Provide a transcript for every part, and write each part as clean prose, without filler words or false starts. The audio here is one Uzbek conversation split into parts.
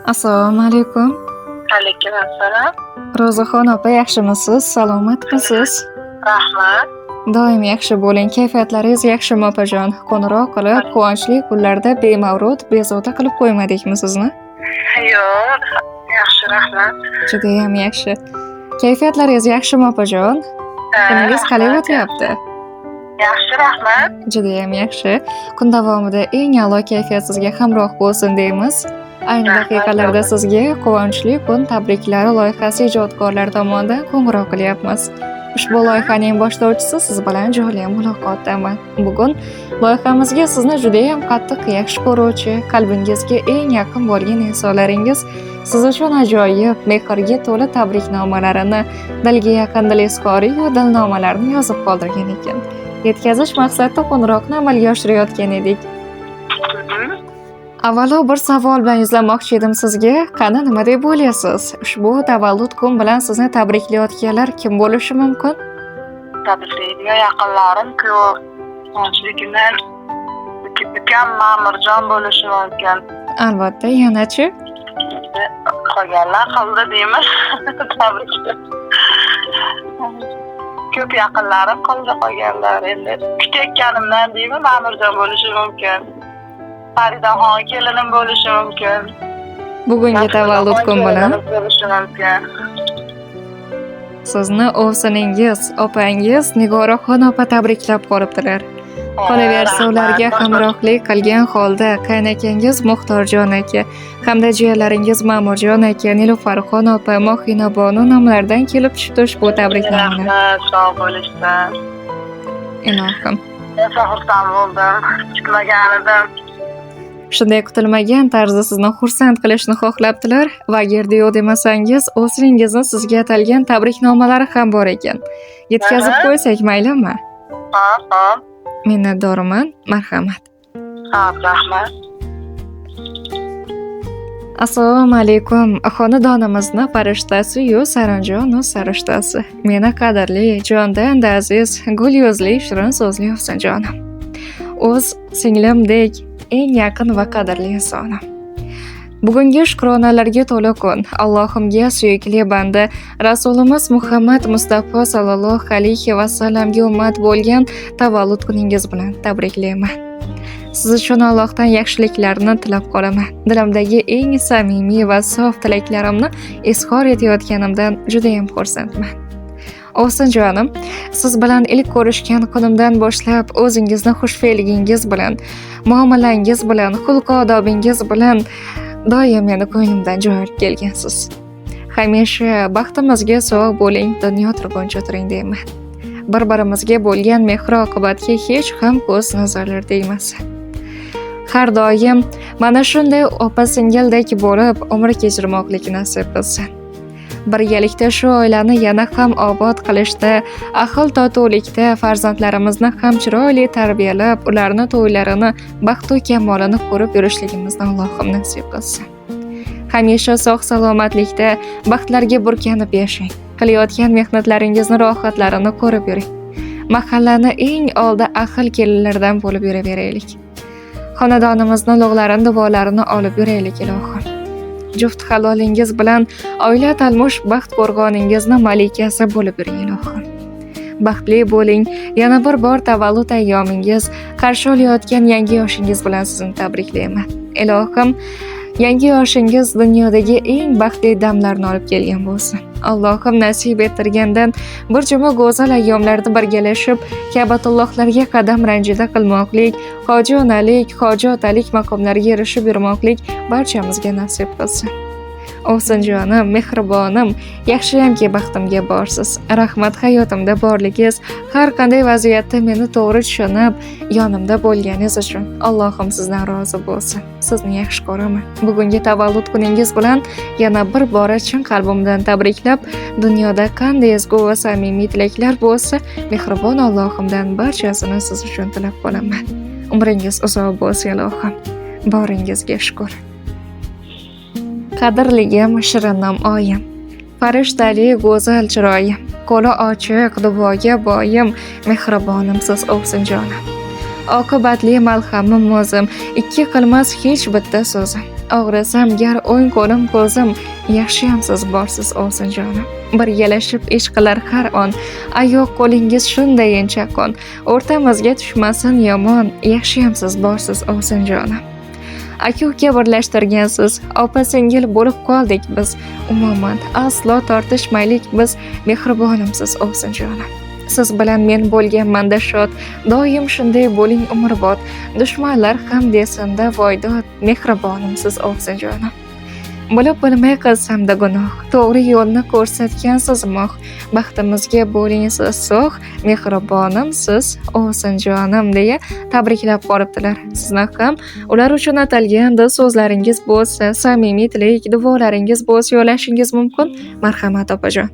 Assalomu alaykum. Alaykum assalom. Ro'zaxon opa, yaxshimisiz? Salomatmisiz? Rahmat. Doim yaxshi bo'ling. Kayfiyatlaringiz yaxshimi, opajon? Qo'ng'iroq qilib, quvonchli kunlarda bemavrid bezovta qilib qo'ymadikmi sizni? Yo'q, yaxshi, rahmat. Judayam yaxshi. Kayfiyatlaringiz yaxshimi, opajon? Kuningiz qalay o'tyapti? Yaxshi, rahmat. Judayam yaxshi. Kun davomida eng a'lo kayfiyat sizga hamroh bo'lsin deymiz. Ayni daqiqalarda sizga quvonchli kun tabriklari loyihasi ijodkorlari tomonidan qo'ng'iroq qilyapmiz. Ushbu loyihaning boshlovchisi siz bilan jonli muloqotdaman. Bugun loyihamizga sizni judayam qattiq yaxshi ko'ruvchi, qalbingizga eng yaqin bo'lgan insonlaringiz siz uchun ajoyib, mehrga to'la tabriknomalarini, dilga yaqin dil izhoriyu dilnomalarni yozib qoldirgan ekan. Yetkazish maqsadida qo'ng'iroqni amalga oshirayotgan edik. Avvalo bir savol bilan yuzlanmoqchi edim sizga. Qani, nima deb o'ylaysiz? Ushbu tavallud kun bilan sizni tabriklayotganlar kim bo'lishi mumkin? Tabriklaydigan yaqinlarim ko'p. Quvonchli kundan ukam Ma'murjon bo'lishi mumkin. Albatta, yanachi? Qolganlar qildi deymiz. Tabriklar. Ko'p yaqinlarim qildi, qolganlar endi kutayotganimdan deymi, Ma'murjon bo'lishi mumkin. Faridaxon kelinim bo'lishi mumkin. Bugungi tavallud kun bilan bo'lishi mumkin. Sizni ovsiningiz, opangiz Nigoraxon opa tabriklab qolibdilar. Qolaversa, ularga hamrohlik qilgan holda qaynakangiz Muxtorjon aka hamda jiyanlaringiz Ma'murjon aka, Nilufarxon opa, Mohina bonu nomlaridan kelib tushibdi ushbu tabriknomalar. Rahmat, sog' bo'lishsin. Ilohim. Rosa xursand bo'ldim. Kutmagan edim. Shunday kutilmagan tarzda sizni xursand qilishni xohlabdilar va agarda yo'q demasangiz, ovsiningizni sizga atalgan tabriknomalari ham bor ekan. Yetkazib qo'ysak maylimi? Hop, hop. Minnatdorman, marhamat. Hop, rahmat. Assalomu alaykum, xonadonimizni farishtasi-yu saranjonu sarishtasi. Meni qadrli, jondan aziz, gul yuzli, shirin so'zli ovsinjonim. O'z singlimdek eng yaqin va qadrli insonim. Bugungi shukronalarga to'la kun. Allohimga suyukli banda Rasulimiz Muhammad Mustafa sallallohu alayhi va sallamga ummat bo'lgan tavallud kuningiz bilan tabriklayman. Siz uchun Allohdan yaxshiliklarni tilab qolaman. Dilimdagi eng samimiy va sof tilaklarimni izhor etayotganimdan juda ham xursandman. Ovsinjonim, siz bilan ilk ko'rishgan kunimdan boshlab o'zingizni xushfe'ligingiz bilan, muomalangiz bilan, xulq-odobingiz bilan doim meni ko'nglimdan joy olib kelgansiz. Hamisha baxtimizga sog' bo'ling, dunyo turguncha turing deyman. Bir-birimizga bo'lgan mehr oqibatga hech ham ko'z nazarlar tegmasin. Har doim mana shunday opa-singildek bo'lib umr kechirmoqlik nasib qilsin. Birgalikda shu oilani yana ham obod qilishda, ahil totuvlikda farzandlarimizni ham chiroyli tarbiyalab, ularni to'ylarini, baxtu kamolini ko'rib yurishligimizni Allohim nasib qilsin. Hamisha sog' salomatlikda, baxtlarga burkanib yashang. Qilayotgan mehnatlaringizni rohatlarini ko'rib yuring. Mahallani eng oldi ahil kelinlardan bo'lib yuraveraylik. Xonadonimizni ulug'larini duolarini olib yuraylik ilohim. Juft halolingiz bilan oila talmush baxt qo'rg'oningizni malikasi bo'lib yuring ilohim. Baxtli bo'ling. Yana bir bor tavallud ayyomingiz, qarshi olayotgan yangi yoshingiz bilan sizni tabriklayman. Ilohim, yangi yoshingiz dunyodagi eng baxtli damlarni olib kelgan bo'lsin. Allohim nasib ettirgandan bir juma go'zal ayyomlarda birgalashib, Ka'batullohlarga qadam ranjida qilmoqlik, hoji onalik, hoji otalik maqomlariga erishib yurmoqlik barchamizga nasib qilsin. Ovsinjonim, mehribonim, yaxshiyamki baxtimga borsiz. Rahmat hayotimda borligingiz, har qanday vaziyatda meni to'g'ri tushunib, yonimda bo'lganingiz uchun Allohim sizdan rozi bo'lsin. Sizni yaxshi ko'raman. Bugungi tavallud kuningiz bilan yana bir bora chin qalbimdan tabriklab, dunyoda qanday ezgu va samimiy tilaklar bo'lsa, mehribon Allohimdan barchasini siz uchun tilab qolaman. Umringiz uzoq bo'lsin ilohim. Boringizga shukr. Qadrligim, shirinim oyim. Farishtali go'zal chiroyim, qo'li ochiq duoga boyim, mehribonimsiz ovsinjonim. Oqibatli malhamim o'zim, ikki qilmas hech bitta so'zim. Og'risam gar o'ng qo'lim ko'zim, yaxshiyam siz borsiz ovsinjonim. Birgalashib ish qilar har on, oyoq qo'lingiz shundayin chaqqon. O'rtamizga tushmasin yomon, yaxshiyam siz borsiz ovsinjonim. Aka-uka birlashtirgansiz, opa-singil bo'lib qoldik biz. Umuman aslo tortishmaylik biz, mehribonimsiz ovsinjonim. Siz bilan men bo'lganmanda shod, doim shunday bo'ling umrbod. Dushmanlar ham desinda voydod, mehribonimsiz ovsinjonim. Bilib bilmay qilsamda gunoh, to'g'ri yo'lni ko'rsatgansiz moh. Baxtimizga bo'ling siz sog', mehribonimsiz ovsinjonim deya tabriklab qolibdilar. Sizni ham ular uchun atalgan so'zlaringiz bo'lsa, samimiy tilak, duolaringiz bo'lsa yo'llashingiz mumkin. Marhamat opajon.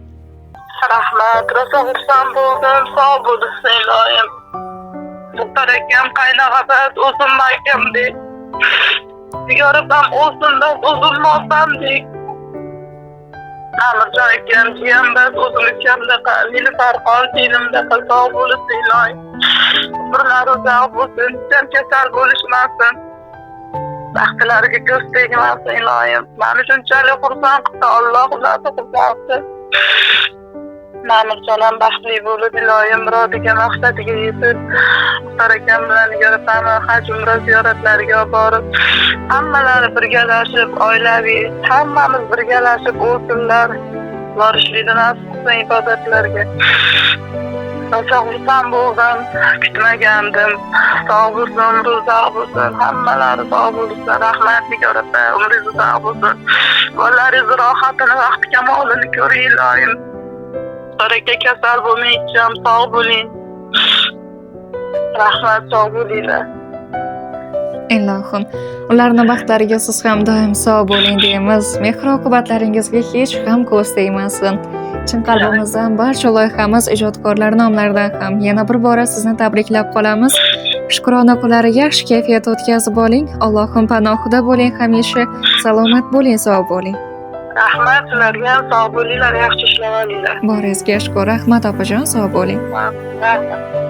Rahmat, rosa xursand bo'ldim, sog' bo'lsin iloyim. Muxtor akam qaynog'abas, o'zim akamdek. Nigor opam o'zimdan o'zim opamdek. Amirjon akam jiyambas, o'zim ukamdaqa, Nilufarxon singlimdaqa sog' bo'lsin iloyim. Umrlari uzoq bo'lsin, hecham kasal bo'lishmasin. Baxtlariga ko'z tegmasin iloyim. Mani shunchalik xursand qilsa, Alloh ularni xursand qilsin. Ma'murjon ham baxtli bo'lib, iloyim murodiga, maqsadiga yetib, Muxtor akam bilan Nigor opani haj umra ziyoratlariga olib borib, hammalari birgalashib, oilaviy, hammamiz birgalashib o'lsinlar. Borishlikni nasib qilsin ibodatlarga. Rosa xursand bo'ldim, kutmagandim. Sog' bo'lsin, umri uzoq bo'lsin, hammalari sog' bo'lsin. Rahmat Nigor opa, umringiz uzoq bo'lsin. Bolalaringizni rohatini, vaqti kamolini ko'ring iloyim. Muxtor aka kasal bo'lmang, hecham sog' bo'ling. Rahmat, sog' bo'linglar. Ilohim, ularni baxtlariga siz ham doim sog' bo'ling deymiz. Mehr oqibatlaringizga hech ham ko'z tegmasin. Chin qalbimizdan barcha loyihamiz ijodkorlari nomlaridan ham yana bir bora sizni tabriklab qolamiz. Shukrona kunlari yaxshi kayfiyat o'tkazib oling. Allohim panohida bo'ling hamisha. Salomat bo'ling, sog' bo'ling. Rahmat sizlarga ham, sog' bo'linglar, yaxshi ishlab olinglar. Boringizga shukur. Rahmat opajon, sog' bo'ling. Rahmat.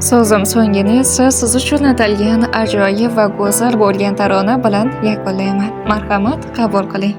So'zim so'ngini esa siz uchun atalgan ajoyib va go'zal bo'lgan tarona bilan yakunlayman. Marhamat, qabul qiling.